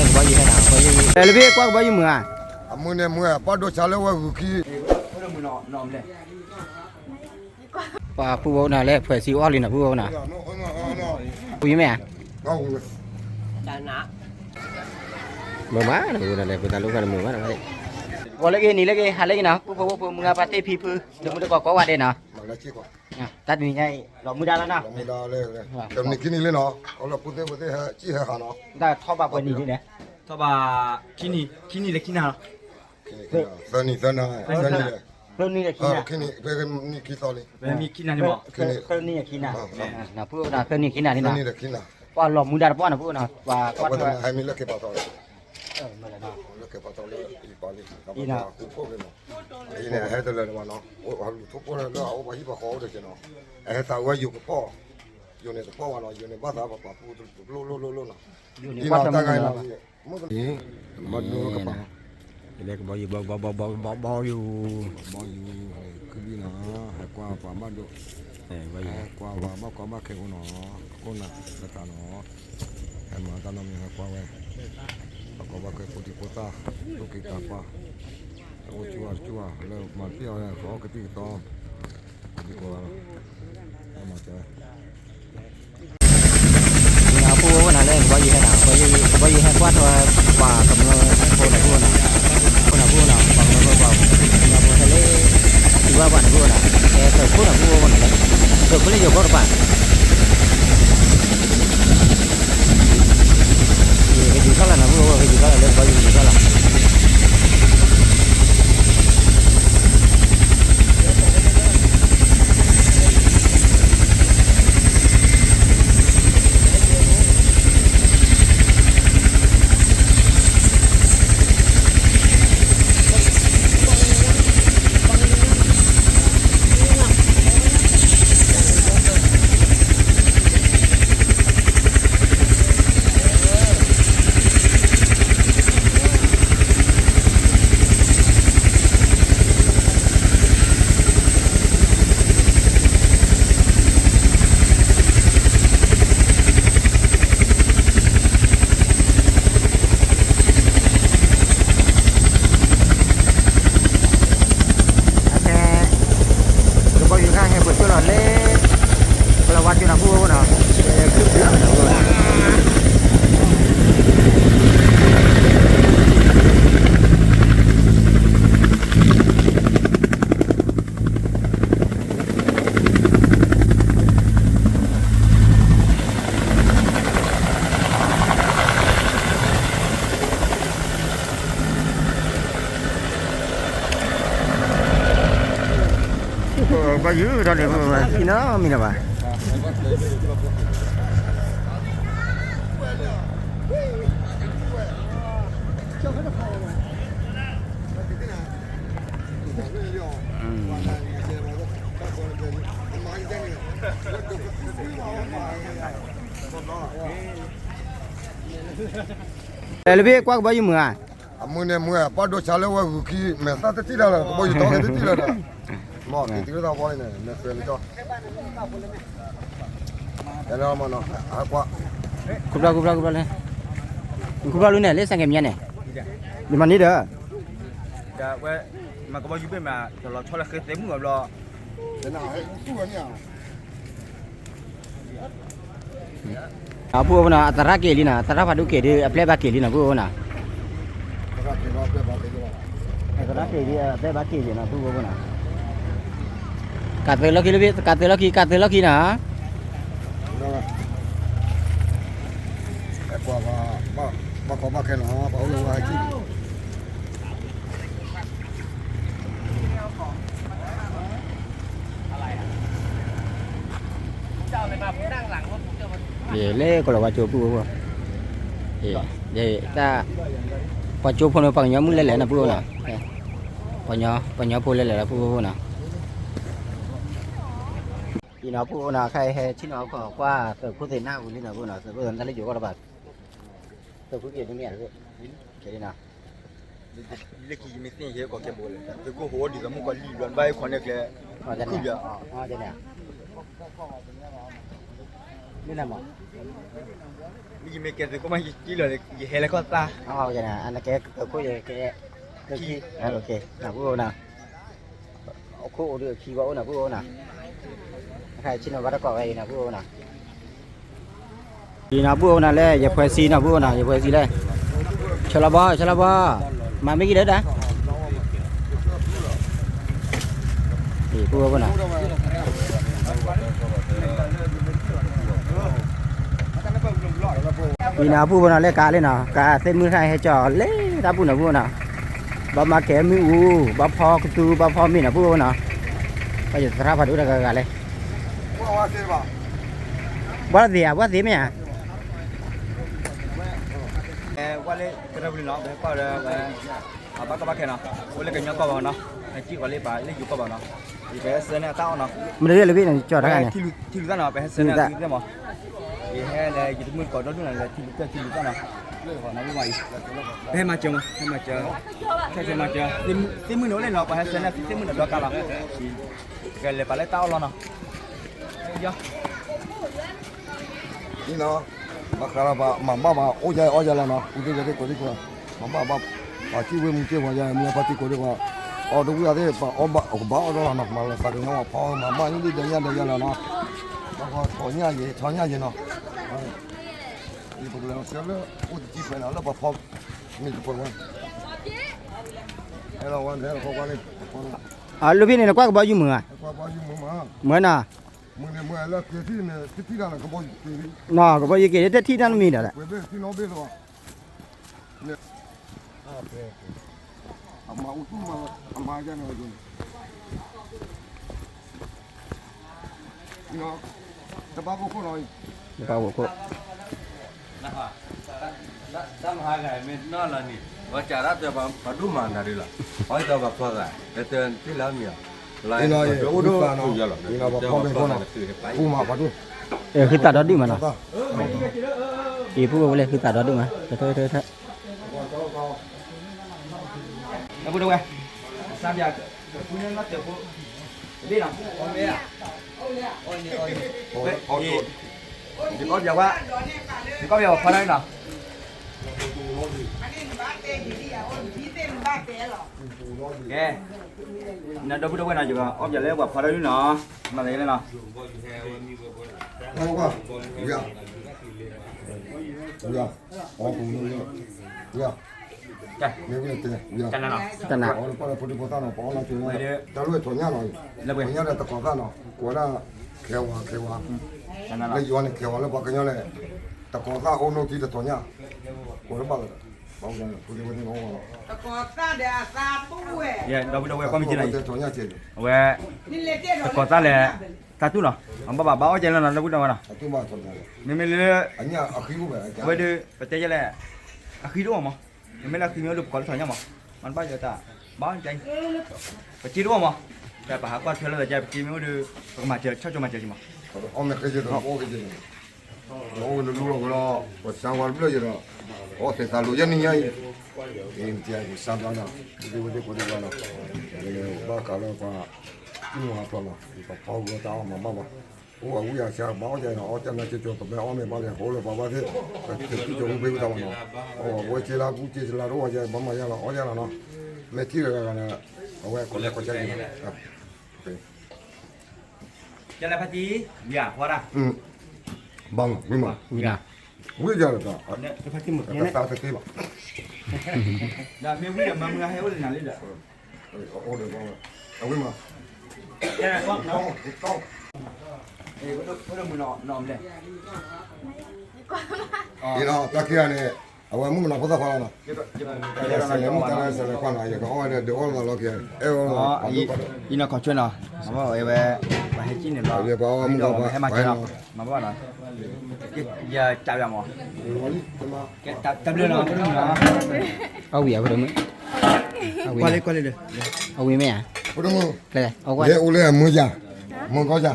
ကဘီယူၤဟဲနၤ, ကဘီယူၤ, လၢဖဲကွၢ်ကဘီယူၤမုာ်ဧါ, အမုာ်န့ၣ်မုာ်, ပှၤဒိဆါလၢဝဲဂုာ်ခံ ပှၤဖုဝဲနၤလဲၣ်, ဖှဲးစံအီၣ်လံနၤဖုဝဲနၤ, ဖုယမ့ၢ်ဧါ, မုာ်မးနၤဖုဝဲနၤလဲၣ်, ပတၢ်လိၣ်ဃာ်န့ၣ်မုာ်မးနၤ, ဂီၤလၢဂ့ၤ နံၤလၢဂ့ၤ ဟါလၢဂ့ၤနၤ, ပှၤဖုဝဲဖိမုၢ်ဂၤပှၤသ့ၣ်ဖံဖု, ဒီးမုၢ်တကိးကိးဂၤဒဲးနၤ, တၢ်တနံၤညါအံၤ လီၤမုၢ်ဒါလီၤနၤ, လီၤမုၢ်ဒါလၢ တနံၤခံနံၤလံနၤ, အလီၢ်ဖိသ့ၣ်ဖိသ့ၣ်ဟဲကံၣ်ဟဲဟးနၤ, တၢ်ထီၣ်ဘးပှဲၤနံၤလံလဲၣ်, ထီၣ်ဘး ခံနံၤ ခံနံၤလၢခံနၤလီၤ သၢနံၤ သၢနံၤ သၢနံၤလံ, ဖဲနံၤခံသီလံ, ဖဲနံၤခံသီလံ, ဖဲနံၤခံနံၤ, ဖုအိၣ်ဒီးသၢနံၤခံနံၤလံနၤ, ပှၤလီၤမုၢ်ဒါတပှၢ်နၤဖုအိၣ်နၤ, ပှၤကွၢ်ထွဲ ဟဲမ့ၢ်လၢက့ၤပာ်ထီၣ်လံ, လၢက့ၤပာ်ထီၣ်လၢအံၤပာ်လံ, အံၤန့ၣ် အဟဲတလၢာ်န့ၣ်ဘၣ်နီၤ, အိၣ်အလူၤထိၣ်ဖိလၢအအိၣ်ပှၤဟံၣ်ပှၤဃီအိၣ်ဒီးက့ၤနီၤ, အဟဲသးဝဲယိၤကပီၢ်, ယိၤန့ၣ်တပီၢ်ဘၣ်နီၤ, ယိၤန့ၣ်ဘၣ်သးပှၤပာ်ပူတလိၣ်လိၣ်လိၣ်လိၣ်နီၤ, ဒ်နီၤတၢ်ဂၤအံၤနီၤ, ဘၣ်ဒိကပာ် ယလဲၤကဘီယူၤ ဘီ ဘီ ဘီ ဘီ ဘီယူၤ, ဘီယူၤ, ခုဘံနီၤ, ဟဲကွၢ်ပှၤဘၣ်ဒိ, ဟဲကွၢ်ပှၤဘၣ်ကီဘၣ်ခဲအိၣ်နီၤ, ခိၣ်နၢ်လၢတၢ်နီၤ, ဟဲမၤတၢ်နီတမံၤ ဟဲကွၢ်ဝဲ, ဘၣ်ကီဘၣ်ခဲဖိဒံဖိသၣ်, ဖိက့ၤကၤပှၢ်, အိၣ်ဆူၣ်အီၤဆူၣ်အီၤ လၢမၤတ့ၢ်အီၤ ကီကတံၢ်ကတီၤ, ဒ်ကိးဂၤလီၤ, ဟဲမၤစၢၤဝဲ အပူၤဝဲနၤလၢကဘီယူၤဟဲနၤ, ကဘီယူၤဟဲကွၢ်ထီၣ်ဝဲ ပှၤကမျၢၢ်ဖိနၤပူၤနၤ, ဖိနၤပူၤနၤ, ပှၤကမျၢၢ်ဖိပှၤ, ကမျၢၢ်ဖိဟဲလၢ တုၤဘၣ်ပှၤနၤပူၤနၤ, ဟဲသုးခိၣ်နၤပူၤဝဲနၤလဲၣ်, သုးခိၣ်လၢယိၤကီၢ်တပၤ, ကယူၤထီၣ်လၢနၤပူၤဝဲ ကယူၤထီၣ်လၢကဘီယူၤကယူၤထီၣ်လၢ အခဲ ကဘီယူၤခါဟဲပှဲၤကၠိလီၤလၢ ကလီၤဝါကၠိနၤပူၤအိၣ်နီၤ, ခုၣ်ဖုးလီၤနၤပူၤ ဘၣ်ယုၢ်ဒီးန့ၣ် ပထံၣ်နီတမံၤလၢၤဘၣ်. လၢဖဲကွၢ်ကဘီယူၤမုာ်ဧါ. အမုာ်န့ၣ်မုာ်, ပှၤဒိဆါလၢဝဲဂုာ်ခံ မဲာ်သၣ်တထံၣ်တၢ်လၢ ကဘီယူၤထီၣ်က့ၤတထံၣ်လၢၤဒီး, မ့ၢ်က့ၤတံၤသးပီန့ၣ် မဲာ်သွဲလံကီၢ်, အဲလၢမနီၤ, အကွၢ်, ခူဘျီခူဘျီခူဘျီလၢ, ခူဘျီလၢန့ၣ် လၢစၢ်ကဲမံၤန့ၣ်, ယမၤန့ၢ်ဒီး, ဝဲ, မၤကဘီယူၤဘ့ၣ်မး တလီၤဆီလၢဃဲသဲမုၣ်အဘျီ အပူၤအိၣ်နီၤ အသရၣ်က့ၤလံနီၤ အသရၣ်ဖးဒိၣ်က့ၤဒီး အပျဲၢ်ဘၣ်က့ၤလံနီၤ ပူၤအိၣ်နီၤ အသရၣ်က့ၤဒီး အပျဲၢ်ဘၣ်က့ၤလံနီၤ ပူၤအိၣ်နီၤ ကးသုးလီၢ်ခံလၢဖဲ ကးသုးလီၢ်ခံ ကးသုးလီၢ်ခံနီၤ ကွၢ်ဘၣ် ဘၣ်ကီဘၣ်ခဲနီၤ ပှၤအိၣ်လၢဝဲဟဲကံၣ် လဲၤကလီၤဝါကၠိပူၤ, တၢ်, ပှၤကၠိဖိန့ၣ် ပှၤကညီမုၣ်လဲၤလဲၤနီၤ ပူၤအိၣ်နီၤ, ပှၤကညီဖိလဲၤလဲၤလၢပူၤအိၣ်နီၤ, အံၤနီၤ ပူၤအိၣ်နီၤ ခဲအံၤဟဲဆ့ၣ်နီၤခီၣ်ကွၢ် သုးခိၣ်သ့ၣ်နၢ်ဝံၤလံနီၤ ပူၤနီၤ သုးခိၣ်သ့ၣ်နၢ်လၢယိၤကီၢ်တပၤ, သုးခိၣ်က့ၤဒ်မ့ၢ်ဧါ, က့ၤလံနီၤ လၢခံယမ့ၢ်သ့ၣ်ညါယဲကီၢ်ခဲဘိလဲၣ် သုးခိၣ်ဟိဒ်သိးမုၣ်ကီၤလံၢ်ဘျီဘၣ်ဟဲခီန့ၣ်ကျဲ, ခုၣ်ဘၣ်, န့ၣ်, န့ၣ်, မ့ၢ်နမး, ယမ့ၢ်ကဲသုးခိၣ်မး ယကံလီၤ ယဟဲလၢကီၢ်သၣ်, နကဲသုးခိၣ်ယကဲ, သုးခိၣ်, နပုၢ်အိၣ်နၤ, အခိၣ်အိၣ်ဒုးအခံဘၣ်အိၣ်နပုၢ်အိၣ်နၤ, အခါဆ့ၣ်နီၤဘၣ်တကိးဝဲအံၤနပုၢ်အိၣ်နၤ အံၤနပုၢ်အိၣ်နၤလဲၣ် ယဖှဲစံနပုၢ်အိၣ်နၤ ယဖှဲစံလဲၣ်, ဆၢလီၤဘီ ဆၢလီၤဘီ, မၤမ့ၢ်ဂံၢ်လၢဒၣ်, ပုၢ်အိၣ်နၤ အံၤနပုၢ်အိၣ်နၤလဲၣ် ကးလံနီၤ ကးသ့ၣ်မုၢ်တခါဟဲကၠီလၢတၢ်ပူၤနပုၢ်အိၣ်နၤ, ဘၣ်မၤကဲမ့ၣ်အူ, ဘၣ်ဖီကသူ ဘၣ်ဖီမ့ၣ်နပုၢ်အိၣ်နၤ, ဘၣ်ယသရၣ်ဖးဒိၣ်တဂၤဂၤလဲၣ်, ဘၣ်သ့ဧါ ဘၣ်သ့မ့ၢ်ဧါ ဝဲလၢ ကရၢၢ်ပူၤလံနီၤ ပဟဲကွၢ်လၢဝဲ အဘၣ်ကီဘၣ်ခဲနီၤ, အိၣ်လၢကညီကီၢ်ဘၣ်နီၤ, ဟဲကံၣ်ဃီလၢပှၤလၢယိၤကီၢ်ဘၣ်နီၤ, ယကဟဲဆှၢန့ၢ်အတၢ်အီၣ်နီၤ, မ့ၢ်တရ့ၣ်လၢဘ့ၣ်န့ၣ် ကၠီၤတဂၤန့ၣ်, ထံလူၤသၣ်နီၤ ပဟဲဆှၢန့ၢ်အီၤသ့ၣ်မး, ယဟဲလၢယတမုၣ်တကိးဒီဒူၣ်နီၤ လၢထံလူၤသၣ်ထံလူၤသၣ်နီၤ, ပဟဲမၤစၢၤမး ဟဲမၤစၢၤ, ဟဲမၤစၢၤ, သ့ၣ်မုၣ်န့ၣ်အိၣ်လၢနီၤ ပှၤဟဲဆှၢန့ၢ်သ့ၣ်မုၣ်န့ၣ်ဒီကါလီၤ, ကလဲၤပာ်လၢတၢ်အီၣ်လီၤနီၤ နီၤ, ဘၣ်ဃးလၢပှၤမၤဘၣ်ဘၣ် အိၣ်ယါအီၣ်ယါလီၤနီၤ, ပူၤသ့ၣ်ဝဲၢ်သ့ၣ်ကိးသ့ၣ်ကိး, မၤဘၣ်ဘၣ်, ပှၤစံၣ်ဝ့ၢ်မူစ့ၢ်ပှၤယါ မူဖါတံၢ်ကိးသ့ၣ်ကိး, အီၣ်တဝံၣ်အသ့ၣ် ပှၤအီၣ်ဘၣ်ကဘၣ်အီၣ်ဒီးလီၤနီၤ, မၤလၢသးကညီၤပှၤဖီမၤဘၣ်ယုၢ်ဒံးဒီးညၣ်ဒီးယါလီၤနီၤ, ပှၤထီၣ်ညၣ်ယဲၤ ထီၣ်ညၣ်ယဲၤနီၤ, ယပကလဲၤဆှၢလၢအိၣ်တကံၢ်ဖဲန့ၣ် လၢပှၤဖီမ့ၢ်တပှဲၤဝဲ, အဲၣ်လီၤဝဲ ဟဲလီၤခီကွၢ်လံ, လၢဖဲန့ၣ် နကွၢ်ကဘီယူၤမုာ်ဧါ, မုာ်နီၤ, မုာ်န့ၣ် မုာ်လၢက့ၤထံၣ်န့ၣ် တထံၣ်တၢ်လၢကဘီယူၤက့ၤ, နီၤ ကဘီယူၤက့ၤ တထံၣ်တၢ်တမံၤဒီးလဲၣ်, အမၤအူတူၢ်မး, အမၤယါန့ၣ်, တဘၣ်အိၣ်ခိၣ်, တၢ်မၤဟါဂၤမ့ၢ်နီၢ်လီၤန့ၣ် ပှၤစးထီၣ်တၢ်ပှၤဒိၣ်မးနၤဒ်လီၤ, အီၣ်တၢ်ပှၤဖီသး တၢ်တထံၣ်လၢမံၤလီၤ, လၢအိၣ်ဒိၣ်ဖုယါလီၤ, ပှၤဖီမ့ၢ်ဖီနီၤ, ပူၤမးပှၤဒိၣ်, ဃုသးဒီဒူၣ်မးနီၤ, အံၤပူၤဝဲလၢဃုသးဒီဒူၣ်မး, တထၢထၢထၢ လၢပူၤတဝဲ, စၢ်ဘျး, ပူၤန့ၣ်နီၢ်တၢၤဖိ, ဘ့ၣ်နီၤ, ယကီၢ်ဘျးဝဲ, ယကီၢ်ဘျးဝဲဖီတၢ်နီၤ, ကဲ, နဒီပုၢ်ဒီဝဲၢ်နီၤ ယကအီၣ်ပျဲလၢပှၤဖီတၢ်နီၤ, မၤသးယဲလဲၣ်နီၤ, ဝဲ, ဝဲ, အီၣ်ပူၤ, ဝဲ, မ့ၢ်ဝဲတဲ, တနၤ, ပအီၣ်လၢပှၤဖိဒံဖိသၣ်နီၤ ပအီၣ်လၢကၠိလီၤ, တၢ်လၢထီၣ်ညၣ်နီၤ, ထီၣ်ညၣ်ဒီးတကိးသၣ်နီၤ ကိးဝဲဒၣ် ခဲဝါ ခဲဝါ, လၢယွၤန့ၣ် ခဲဝါလၢပှၤကညီလဲၣ်, တကိးသၣ်အိၣ်နိထံတထီၣ်ညၣ်, ကိးလၢဘၣ်လီၤ, ဖိဒံဖိသၣ်နီၤ, ဒီပုၢ်ဒီဝဲၢ်ကွၢ်မ့ၢ်က့ၤနီၤ, အဝဲ တကိးသၣ်လဲၣ်, တၢ်တူၢ်နီၤ, အဘၣ်ဘၣ်ဘၣ်အီၣ်ကဲလီၤနီၤ ဒီပုၢ်ဒီဝဲၢ်နီၤ, မ့မ့ၢ်လၢ အဝဲဒၣ် ပတဲယဲလဲၣ်, အဃံတအိၣ်မး, မ့မ့ၢ်လၢအဃံမ့ၢ်အိၣ်ဒီးပကိးလၢထီၣ်ညၣ်မး, မ့ၢ်တဘၣ်ယတၢ်, ဘၣ်အီၣ်ကဲ, ပစ့တအိၣ်မး, ပဟးကွၢ်ထွဲလၢပစ့မ့ၢ်အိၣ်ဒီး ပကမၤစၢၤ ဆီၣ်ကၠိမၤစၢၤက့ၤမး, အိၣ်လၢလူလီၤဝဲလီၤ, ပစၢ်ဝါတဘျၢၣ်ယဒီး, အီၣ်သ့ၣ်သးလိာ်ယဲၢ်နံၣ်ညါအံၤ, အ့ၣ် မ့ၢ်တယါ ပစၢ်ဘျါနီၤ, ဒ်ဝဲသ့ၣ်ကိးဒံးဘၣ်နီၤ, ဘၣ်ဃးလၢပှၤ, မုၢ်ဟးဖျိးနီၤ ပဖီဂီၤတၢ်အီၣ်မၤဘၣ်ဘၣ်, အိၣ်အဝံအဆါဘၣ်အီၣ်ကဲနီၤ အီၣ်ကဲနီၤ ကၠိကၠိ ပမ့ၢ်အီၣ်မ့ၢ်ဘၣ်လံ ပအိၣ်လၢပှၤဘၣ်သ့ၣ်, ပသုးကံၢ်ကၠိမူဖဲဝံသးဘၣ်နီၤ, အဝဲက့လၢကူက့လၢတအိၣ်ဝဲကဲ ဘၣ်မၤယါလီၤ အီၣ်ယါလီၤနီၤ, မ့ၢ်ထံၣ်တဂၤဂၤန့ၣ်, အဝဲကိးလဲကိးကဲ ကဲလၢဖါတံၢ်, ယၤဖီဒၣ်, ဘၣ်မး ဝံၤမး, ဝံၤဒၣ်, ဝံၤယၤလီၤ, တဖါတံၢ်မ့ၢ်ကဲန့ၣ်, ဒီးမ့ၢ်ဝံၤဒီးမၤမုၢ်ဟဲအိၣ်လၢနၤလံဒီး, အဝံၤမး, အိၣ်ဒီးမုၢ်နီၤနီၤလဲၣ်, ယနီၤ တၢ်ခံဂၤန့ၣ်, အဝဲမုၣ်ကနီၤဖိသၣ်ခွါလီၤနီၤ, ယနီၤ စဲးလဲၤမုၣ်တၢ်လၢစဲးလဲၤခွါနီၤ ယကအီၣ်ဝဲဒီး ဒုးအီၣ်လီၤလီၤက့ၤ, အဲၣ်ဝဲလီၤ, ယနီၤခီၣ်ဆွဲနီၤ, မ့ၢ်ဝဲ, ပှၤဟဲကံၣ်န့ၣ်လီၤ, ပှၤဟဲမၤစၢၤနီၤ, မၤဘၣ်နီၤ, ယကၢ်ယၤမး, တၢ်ဘျုးနီၤ, အဝံၤဧါ ဖိဒိၣ်မုၣ်, အဝံၤ, ကွၢ်လံကွၢ်လံဒီး, အဝံၤမ့ၢ်ဧါ, ယအိၣ်လၢအမုၢ်ယၤ, မုၢ်ကီၢ်ယၤ,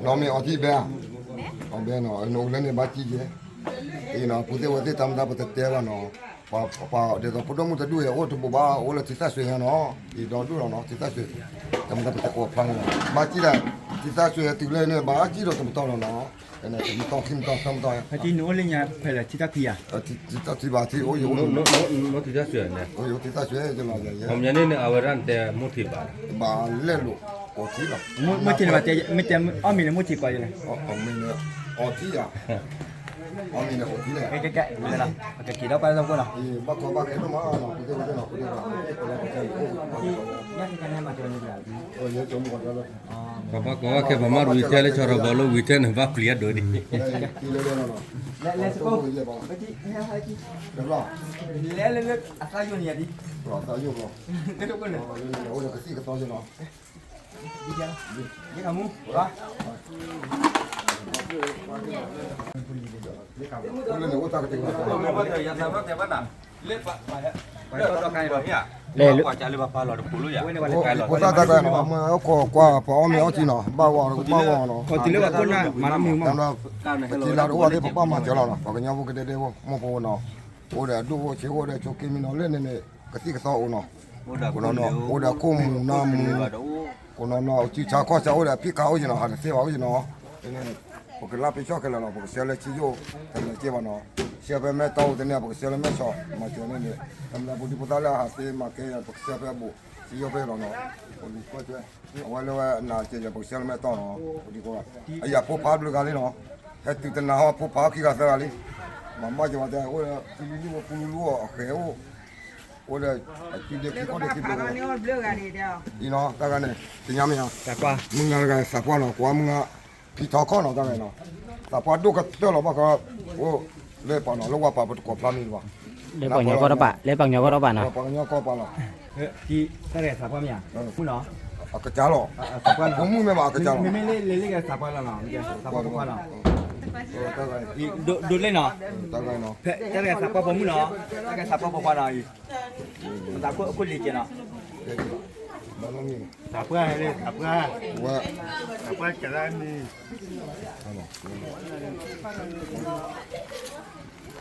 နီၢ်မ့ၢ်အီထံဘဲဧါ, အဘဲနီၤ နအိၣ်လၢန့ၣ်ဘၣ်ကံၣ်ယဲ အံၤနီၤ ပူၤသ့ၣ်ဝဲသ့ၣ် တၢ်မတၤပတတဲဘၣ်နီၤ, ပှၤဒ်သိးဖိဒိၣ်မုၣ်တဒူၣ်အံၤ အိၣ်တဘိးဘၣ် အိၣ်လၢထံသၣ်ရွှ့ညါနီၤ, အံၤဒီဒူၣ်လီၤနီၤ ထံသၣ်ရွှ့, တၢ်မတၤပတဲအိၣ်ဖျါန့ၣ်လီၤ, ဘၣ်စံၣ်ဒၣ် ထံသၣ်ရွှ့တုၤလၢန့ၣ် ဘၣ်စံၣ်ဒီးတမတီၢ်လီၤနီၤ, တမတီၢ်ခံမတီၢ်သၢမတီၢ်, ဖဲထံနအိၣ်လၢညါဖဲလဲၣ် ထံသၣ်ဖံဧါ, ထံသၣ်ဖံဘၣ် ထံအိၣ်ယအိၣ် အိၣ်ယအိၣ်ထံသၣ်ရွှ့လီၤ, ခီပညီန့ၣ်န့ၣ် အဝဲဒၣ်တဲမိၢ်ထံးဘၣ်, ဘၣ်လဲၣ်လိာ် အိၣ်ထံလီၤ, မိၢ်ထံးန့ၣ်ဘၣ်တဲ မ့ၢ်တဲအီၣ်မ့ၤန့ၣ် မိၢ်ထံးပှၤယလဲၣ်, အီၣ်မ့ၤန့ၣ် အီထံဧါ, အီၣ်မ့ၤန့ၣ် အိၣ်ထံလဲၣ်, ကက့ၤဒီးပှၤလၢပှၤနီၤ, ဘၣ်ကီဘၣ်ခဲဒိၣ်မးနီၤ, ပူၤသ့ၣ်ဝဲသ့ၣ်နီၤ, ပူၤသ့ၣ်ဝဲသ့ၣ်နီၤ, ပဘၣ်ကီဘၣ်ခဲပမၤရူၤထဲလၢဆီထီၣ်ဘီလၢဝံၤထဲန့ၣ် ဘၣ်ပျံၤအဒိၣ်ဒံး, လဲၤလၢလၢအသၣ်ယိၣ်န့ၣ်ယါဒံး, အသၣ်ယိၣ်ဘီ, ကသံၣ်ကသီနီၤ, ယမူ, လဲၤလၢ ဖိသၣ်တၢ်တၢ်နီၤ, မ့ၢ်ကိးကွၢ်ပှၤအီၣ်မ့ၤအီထံနီၤ, ဘၣ်ဝဲဘၣ်ဝဲနီၤ, ပက့ၤလၢတအိၣ်ဝဲသ့ၣ်ပဘၣ်မၤစၢၤလီၤနီၤ, ပှၤကညီဖိကဒဲဒဲဖိ မိၢ်ဖိနီၤ, အိၣ်ဒီးအဒိၣ်အိၣ်ဆံးအိၣ်ဒီးဆိးက့မံနီၤ, လၢန့ၣ်န့ၣ် ကသံၣ်ကသီအိၣ်နီၤ, ကနီၤနီၤ အိၣ်ဒီးခိၣ်မူၤနါမူၤ, ကနီၤနီၤ စုဆါခီၣ်ဆါအိၣ်ဒီးဖံးခါအိၣ်ယနီၤ, ဟးတသ့ဘၣ်အိၣ်ယနီၤ, ပကလၢပှဲၤဆီၣ်ခဲလၢာ်လီၤ, ပကဆှၢလၢထံယိၣ် တမၤစၢၤဘၣ်နီၤ, ဆှၢဖဲမဲၢ်တီအိၣ်တန့ၢ် ပကဆှၢလၢမဲၢ်ဆီး မၤစၢၤန့ၣ်န့ၣ်, တမၤဖိဒံဖိသၣ်လၢအဟးသ့မၤကဲ ပကဆှၢဖဲအဘူး ထံယိၣ်ဖဲလီၤနီၤ, အဝဲလၢဝဲနၤစဲးယၤ ပကဆှၢလၢမဲၢ်တီနီၤ, ပဒံဖိ, အယၤဖိဖးဘျုးဂၤလံနီၤ, ဟဲတုၤတနၤဟီၣ်ဖိဖးခံဂၤသၢဂၤလံ, မၤဘၣ်ကဝဲတဲ အိၣ်ဒီးပူလူလူအီၤ အဃဲၤအိၣ်, အိၣ်ဒီးအစုဒ့ခံခီၣ်ဒ့ခံဘျီ, အံၤနီၤ တၢ်ဂၤန့ၣ် တညါမ့ၢ်ဧါ, မုၢ်နၤတဂၤသးပှၢ်နီၤ ကွၢ်မုၢ်နၤ ဖံးထီခီၣ်နီၤ တၢ်ဂၤနီၤ, သးပှၢ်ဒိၣ်ကတၢၢ်လီၤဘၣ်ဃီ, အိၣ်လၢပှၤနီၤ လၢဝၤပာ်ပတကိးဖျါမံၤဘၣ်, လၢပှၤကညီကီၢ်တဘၣ်, လၢပှၤကညီကီၢ်တဘၣ်နီၤ, ပှၤကညီကီၢ်ပှၤလီၤ, တၢ်ဂၤသးပှၢ်မ့ၢ်ဧါ, မုၢ်နီၤ, အကစၢ်လီၤ, ဖိမုၣ်မ့ၢ်ဘၣ်အကစၢ်လီၤ, မ့မ့ၢ်လၢလၢကသးပှၢ်လီၤနီၤ, သးပှၢ်ဖိခွါနီၤ, ဒိးလၢနီၤ, တၢ်ဂၤနီၤ, တၢ်ဂၤသးပှၢ်ဖိမုၣ်နီၤ, တၢ်ဂၤသးပှၢ်ဖိခွါနီၤ, သးခိၣ်လံၤကဲနီၤ, သးပှၢ်, သးပှၢ်, သးပှၢ်ကလါမံၤ, ဘၣ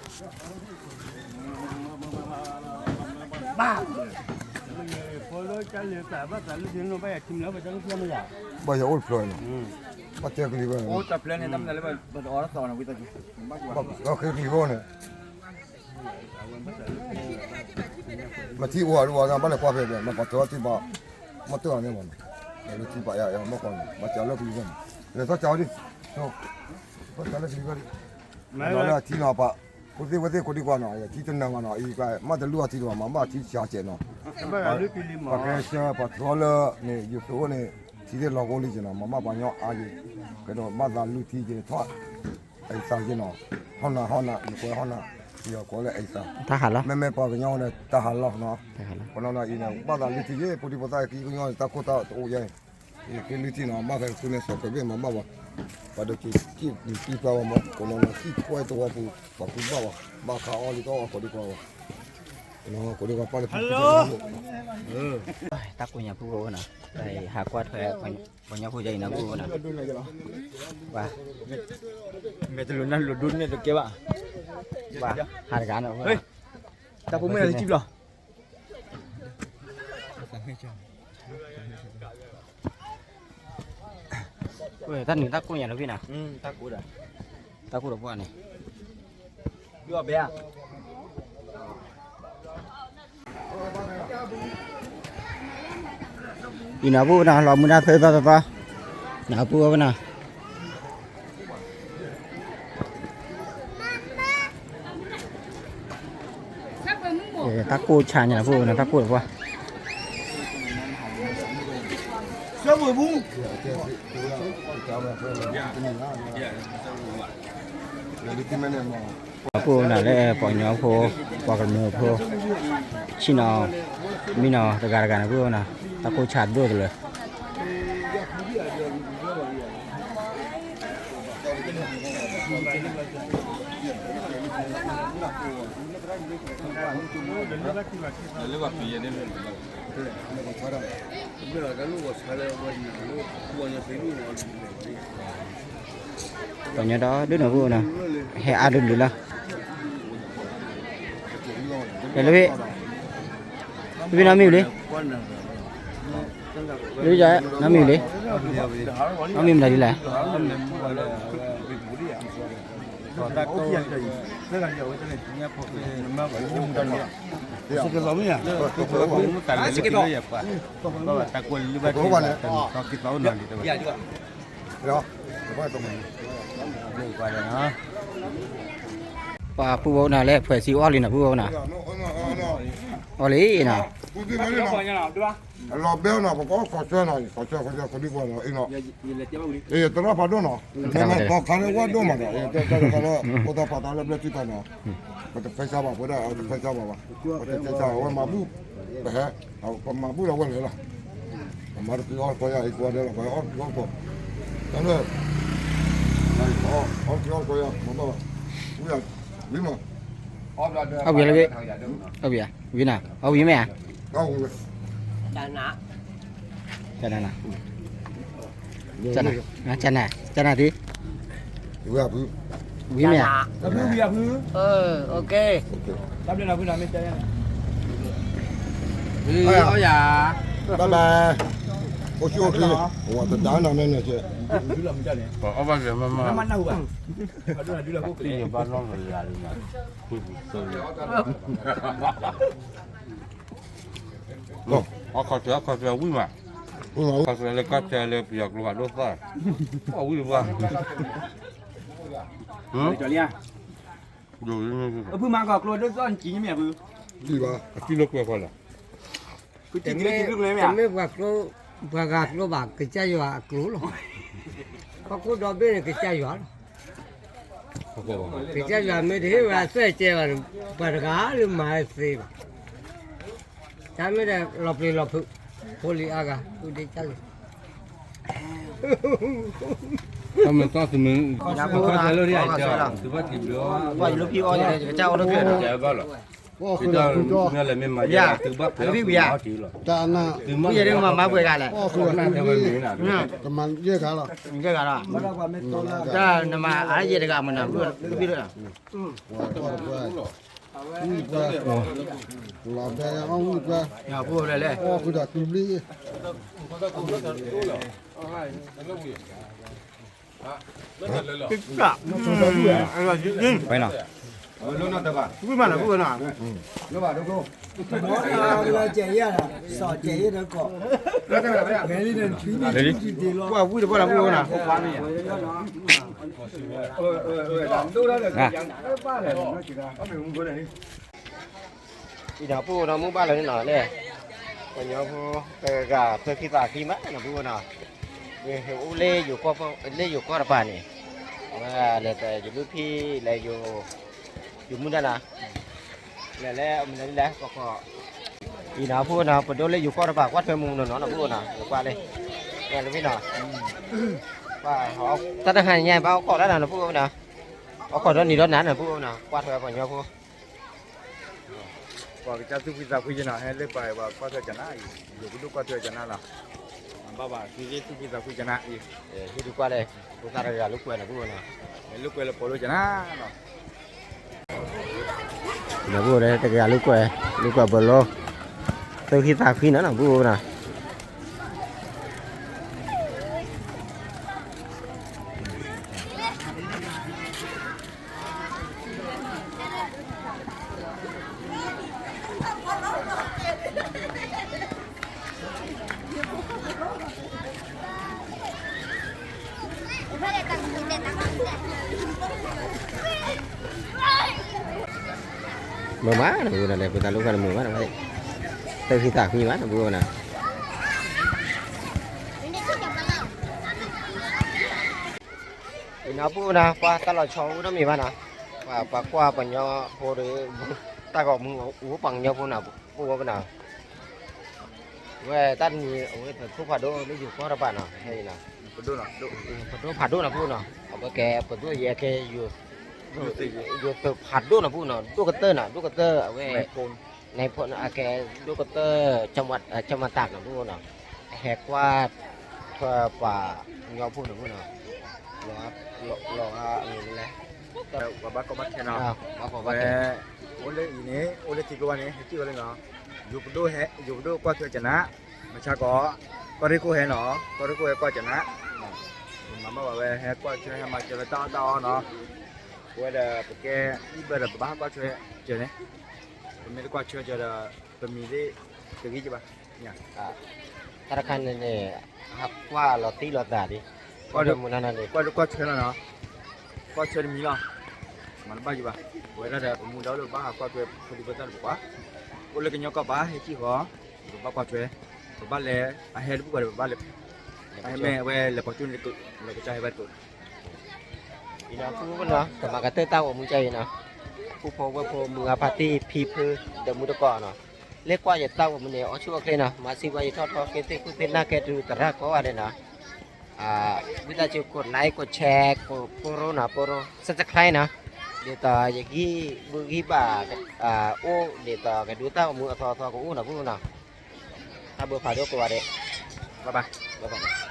်, ဖိလၢကလၢသးဘၣ်သးလၢသ့ၣ်နီၣ်ဘၣ်ယၤထံမလၢဘၣ်တၢ်လၢဖျၢၣ်မ့ၢ်ယၤ, ဘၣ်ယၤအိၣ်တဖျၢၣ်နီၤ, ဘၣ်တဲကလံၤဘၣ်, အိၣ်တဖျၢၣ်န့ၣ် တၢ်မနုၤလၢဘၣ်တအီၣ်သီနီၤ ဝံသးစူၤ, ဘၣ်ကလံၤဘၣ်န့ၣ် မ့ၢ်ထံအိၣ်အဒိၣ်ဘၣ် ဘၣ်လဲၤကွၢ်ဖဲဘၣ် မ့ၢ်ပှၤထီထံဘၣ် မ့ၢ်တၢ်အီၤန့ၣ်မ့ၢ်နီၤ, လၢထံဘၣ်ယၤယၤမ့ၢ်ကွၢ်န့ၣ် ဘၣ်စးလၢကလံၤဘၣ်န့ၣ်, လဲၤထီၣ်စးဝဲဒၣ်, ထီၣ်စးလၢကလံၤဘၣ်ဒၣ်, လၢထံနီၤပၣ်, ဖိသ့ၣ်ဝဲသ့ၣ်ကိးဒံကွၢ်နီၤ ယထံတနၢၤဘၣ်နီၤ အံၤမ့ၢ်တလူအီၤထံတဘၣ် မ့ၢ်ဘၣ်ထံစှၤစဲးနီၤ, ပှၤကဲဆၢပှၤထီလၢန့ၣ် ယသိးအိၣ်န့ၣ် ထံသ့ၣ်လီၤကိၣ်လံက့နီၤ မ့ၢ်ဘၣ်ပှၤကညီအါယံၤ, ကဲဒီးဘၣ်သးလုၢ်ထံက့ထီၣ် အံသးက့နီၤ, ဟီၣ်နၤဟီၣ်နၤ ယကွဲးဟီၣ်နၤ, ယကွဲးလၢအံသး, မ့မ့ၢ်ပှၤကညီန့ၣ် တၢ်ဟးလီၢ်နီၤ, ပနီၤနီၤအံၤန့ၣ် ဘၣ်သးလုၢ်ထံက့ ဖိဒံဖိသၣ်ကံကညီန့ၣ် တၢ်ခိၣ်တၢ်တအိၣ်ယဲၢ်, ယက့လုၢ်ထံနီၤ ဘၣ်ဖဲကသူန့ၣ် စီၤကဘ့ၣ်မၤဘၣ်ဝဲ, ပှၤဒိးက့ၤကံၣ်ပျံၤပျံၤပှၤဝဲမ့ၢ် ကိးနီၤနီၤသံကွဲတဝီပူၤ ပှၤကူဘၣ်ဝဲ, ဘၣ်ခးအီၣ်လံတအီၣ်ကိးဒံကွၢ်ဝဲ, ကိးဒံကွၢ်ပၢ်လၢဖံဖံ တၢ်ကိးညါဖိအိၣ်နီၤ, တၢ်အံၤဟးကွၢ်ထွဲ ပှၤကညီဖိယါအံၤနီၤ ဖိအိၣ်နီၤ, ဘၣ်, မဲာ်တလိာ်နၢ်လိာ်ဒိၣ်န့ၣ်တကဲဘၣ်, ဘၣ်, ဟးတဂၤနီၤ, တၢ်ဖိမုၣ်လၢကံၣ်ဘျီ, တၢ်နုၤတၢ်ကိၢ်ညါတဝံၣ်နီၤ, တၢ်ကိၢ်ဒီးပှၢ်န့ၣ်, ယီၢ်ဘဲဧါ အံၤနီၤ ပုၢ်နီၤ လီၤမုၢ်နၤဖဲသီသီသီ, နပုၢ်ဝဲၢ်နီၤ, တၢ်ကိၢ်ဆါညါပုၢ်နီၤ တၢ်ကိၢ်ဒီးပှၢ် အပုၢ်အိၣ်နၤလၢပှၤကညီဖိ ပှၤကမျၢၢ်ဖိ ဆ့ၣ်နီၤ မ့ၢ်နီၤ တဂၤတဂၤန့ၣ် ပုၢ်အိၣ်နၤ တၢ်ကိၢ်ဆါဒိၣ်တလၢာ် ပှၤကညီဒီဒူၣ်န့ၣ် ပုၢ်အိၣ်နၤ ဟဲအါဒုးဒုးလီၤ, လၢဝ့ၢ်, လၢဝ့ၢ်နီတမံၤလံ, လၢဝ့ၢ်ယၤ နီတမံၤလံ, နီတမံၤမတၤဒ်လဲၣ်. ပှၤပုၢ်ဝဲၢ်နၤလၢ ဖှဲးစံအီၣ်လံနီၤ ပုၢ်ဝဲၢ်နၤ, အီၣ်လံနီၤ. လီၤဘဲနီၤ ပကအီၣ်ခီၣ်ဆၢနီၤ ခီၣ်ဆၢ ခီၣ်ဆၢ ခီၣ်ဆၢ ခီၣ်ဆၢ အံၤနီၤ, အံၤ သရၣ်ဖးဒိၣ်နီၤ, မ့ၢ်သီခါလၢဝဲဒိၣ်မးဒီး အံၤ တဲတၢ်တခါလၢ ဖိသၣ်ဖးတၢ်လၢဘျၢထံတဖၣ်နီၤ, ပတဖဲဆါဘၣ် ပဝဲဒၣ် ပတဖဲဆါဘၣ်ဘၣ်, ပတဖဲဆါဘၣ် အဝဲမၤဘူၣ်, ပဟဲ, ပမၤဘူၣ်ဒီးဝဲလဲၤလီၤ, ပမၤတက့ၤအီၣ်ကီယၤ အံၤကွၢ်ဒီး ပှၤအီၣ်က့ၤအီၣ်ကီၢ်, တၢ်လၢ အီၣ်က့ၤအီၣ်ကီယၤ မၤဘၣ်ဘၣ်, ဝံၤမး, အဝံၤလၢဝံၤ, အဝံၤဧါ, ဝံၤနၤ အဝံၤမ့ၢ်ဧါ, တနၤ, တနၤ, တနၤ, တနၤသ့, ဝံၤမ့ၢ်ဧါ, ဝံၤဖု, တၢ်ဘျုးနီၤဖုနီၤ မ့ၢ်တဲ, အီၣ်ယၤ, bye bye, အိၣ်ဆူၣ်အိၣ်ချ့, ဝဲတဒါနီၤ မ့ၢ်န့ၣ်, အီၣ်ဘၣ်က့ၤမ့ၢ်မ့ၢ်, တံၢ်ယဘၣ်နီၢ်ကလၤလံ, အခီၣ်ထံး အခီၣ်ထံးဝံၤမး, အခီၣ်ထံးလၢကီၢ်ဆၢလၢပယီၤကျိဖးဒိၣ်သီၣ်, အဝံၤတဘၣ်, ဖုမၤကီၢ်ကျိဒိၣ်သီၣ်နကံၤမ့ၢ်ဖု, အကံလိာ်ကွဲဖီလီၤ, တမ့ၢ်ပှၤကျိ, ပှၤဂၤကျိဘၣ် ကစၢ်ယွၤအကျိလီၤ, ဟီၣ်ခိၣ်ဒီဘ့ၣ်န့ၣ် ကစၢ်ယွၤလီၤ, ကစၢ်ယွၤမ့ၢ်တဟ့ၣ်ဝဲအသွဲၣ်ကဲဘၣ်န့ၣ် ပှၤတဂၤလၢမၤသ့ဘၣ်, တၢ်မ့ၢ်ဒီးလီၤပျံၤလီၤဖုး, ဖိလံၤအါဂၤ ဖုဒ့ကၢ်လံ, တၢ်မ့ၢ်သီၣ်သုးမုၢ်, သုးဘၣ်က့ၤဘျီ, ပှၤယလူၤဖံအီၣ်ယၤ ကစၢ်အီၣ်တကျဲၤဒီး, ဘၣ်လီၤ, သုဘၣ်ဖုးမ့ၢ်လဲၣ်မ့ၢ်မၤယဲ, သုဘၣ်ဖုးမၤအီၣ်တ့ၢ်လီၤ, သုမၤ, သုမၤယဲတဂၤမနၤ, တၢ်နမၤအါယဲတဂၤမနၤ, ဝံၣ်ပှဲၤ, လီၤဘဲအီၣ်ဝံၣ်ပှဲၤ, ဖိလဲၣ်လဲၣ်, ဝံၣ်နီၤ, ဝံၣ်တဘၣ်လီၤ, ဝံၣ်တဘၣ်လီၤ, အံၤဒီးပအိၣ်ဒီးမုၢ်ဘၣ်လၢၤန့ၣ်နီၤ, ပှၤကညီဖိ တဂၤဂၤ သၢခံသးခံမးနီၤ ပအိၣ်နီၤ, အိၣ်လၢယိၤကီၢ်တပၤန့ၣ်, လဲၤယလူၤဖံ လဲၤယိၤမုၢ်ဒၣ်နၤ, လဲၤလၢအမနုၤလဲၣ် ပကီၢ်, အံၤနီၤ ပအိၣ်နီၤ ပဒိၣ်လၢယိၤကီၢ်တပၤ ကွၢ်ထွဲမုၢ်နီၤနီၤ ပအိၣ်နီၤ ကွၢ်လၢ, လၢဖံနီၤ, တၢ်တဟါညါ ဘၣ်အိၣ်ခိးတၢ်နီၤ ပအိၣ်နီၤ, အိၣ်ခိးဒီနံၤဒီနၤနီၤ ပအိၣ်နီၤ ကွၢ်ထွဲပှၤကညီဖိ ပှၤကစၢ်သူၣ်ဖှံသးဖှံယနီၤ ဟဲလၢပှၤပှၤကွၢ်ထွဲကနါအံၤ ယိၤကဒိၣ်ကွၢ်ထွဲကနါလီၤ, ဘၣ်ဘၣ် သုသ့ၣ်သူၣ်ဖှံသးဖှံကနါအံၤ, ဟံၣ်ဒုးကွၢ်လဲၣ်, ဖိသၣ်တဂၤလိာ်ကွဲနီၤ ပအိၣ်နီၤ, လိာ်ကွဲလၢပီၤလိကနါလီၤ, ဒီးပအိၣ်ဒီးတဂၤလိာ်ကွဲ, လိာ်ကွဲပီၤလိ, သူၣ်ဖှံသးဖှံနီၤနီၤ ပအိၣ်နီၤ မုာ်မးနီၤ ပအိၣ်နီၤ လဲၤပသးလိၣ်ဃာ်န့ၣ် မုာ်မးနီၤ, သူၣ်ဖှံသးဖှံမးနီၤ ပအိၣ်နီၤ အံၤနီၤ ပအိၣ်နီၤ ပှၤတၢ်လီၤဆီအိၣ်နီတမံၤဘၣ်နီၤ, ပှၤကွၢ်ပှၤကညီဖိဒီး တၢ်ဂီၤမူအိၣ်ပှၤကညီဖိနီၤ ပအိၣ်ဝဲနီၤ, ဝဲတၢ်တမံၤ အဝဲပဒိၣ်ဖးဒိၣ်လၢယိၤကီၢ်တပၤနီၤ ဖဲအံၤနီၤ, ပဒိၣ်ဖးဒိၣ်နီၤ ပအိၣ်နီၤ, အဝဲကဲပဒိၣ်ယဲကဲ ယိၤသုးဖးဒိၣ်နီၤ ပအိၣ်နီၤ, ဒိၣ်ကတၢၢ်နီၤ ဒိၣ်ကတၢၢ် အဝဲ အကဲ ဒိၣ်ကတၢၢ် ကမၤတၢ်နီၤ ပအိၣ်နီၤ, ဟဲကွၢ်ထွဲပှၤကညီဖိနီၤ ပအိၣ်နီၤ, လီၤဂာ်အမံၤလဲၣ် ပှၤဘၣ်ကီဘၣ်ခဲနီၤ, ဝဲ အိၣ်လၢအံၤန့ၣ် အိၣ်လၢထံကျိဘၣ်န့ၣ် ဟဲစံၣ်ဝဲလၢနီၤ, ယိၤပဒိၣ်ဟဲ ယိၤပဒိၣ်ကွၢ်ထွဲကနၣ်, မဆါကီး ကီၢ်ရ့ၣ်ခိၣ်ဟဲနီၤ, ကီၢ်ရ့ၣ်ခိၣ်ဟဲကွၢ်ကနၣ်, မၤဘၣ်ဝဲဟဲကွၢ်ထွဲဟဲမၤစၢၤလၢတၢ်အီၣ်တၢ်အီနီၤ, ပဝဲဒီးပကဲအံၣ်ဘၢဒီးပဘၣ်ဟးကွၢ်ထွဲကနၣ်, ပမ့ၢ်တကွၢ်ထွဲကဒီး ပမံၤသ့ၣ်တဂ့ၤကဘၣ် တၢ်တခါန့ၣ်န့ၣ် ဟးကွၢ်လီၤတံၢ်လီၤသးဒ်, ကွၢ်လၢကွၢ်ထွဲလီၤနီၤ, ကွၢ်ထွဲတမံၤလီၤ, မၤတဘၣ်ယဘၣ်, ပဝဲဒၣ်ဒီးပမူဒါအိၣ်လၢပဘၣ်ဟးကွၢ်ထွဲဖိဒံဖိသၣ်တပှၤ, အိၣ်လၢကညီကီၢ်ပၤ ဟဲစံၣ်ဃီၤ, ပဘၣ်ကွၢ်ထွဲ, ပဘၣ်လဲၤ အဟဲတဘူၣ်ဘၣ်ဒီးပဘၣ်လဲၤ, အဟဲမ့ၢ်အဝဲလဲၤပိာ်ကၠိန့ၣ်တကိး, လဲၤကစၢ်ဟဲဘၣ်တကိး အံၤနီၤ ပူဖိနီၤ ကမၤကတၢၢ်တၢ်ဂီၤမူကဲအံၤနီၤ, ပူဖိဝဲၢ်ဖိ မုၢ်ဂၤဖါတံၢ် ဖံဖု ဒီးမူတကိးနီၤ, လၢကွၢ်ယတၢ်ဂီၤမူန့ၣ် အီၣ်ဆူၣ်အီၣ်ချ့နီၤ, မၤစံးဘၣ်ယထီၣ်ထီ ကဲသ့ၣ်ဃုသ့ၣ်နၢ်ကဲတုၤသရၣ်ကိးဂၤဒဲးနီၤ, ဝံသးစူၤ ကိးlike ကိးshare ကိး follow နီၤ follow subscribe နီၤ, ဒ်သိးယဂံၢ်ဘုဂံၢ်ဘၣ် အိၣ်ဒ်သိးကဒုးတၢ်ဂီၤမူအသီအသီကအိၣ်နီၤ ပူဖိနီၤ, တၢ်ဘျုးဖးဒိၣ်ကိးဂၤဒဲး, bye bye, bye bye.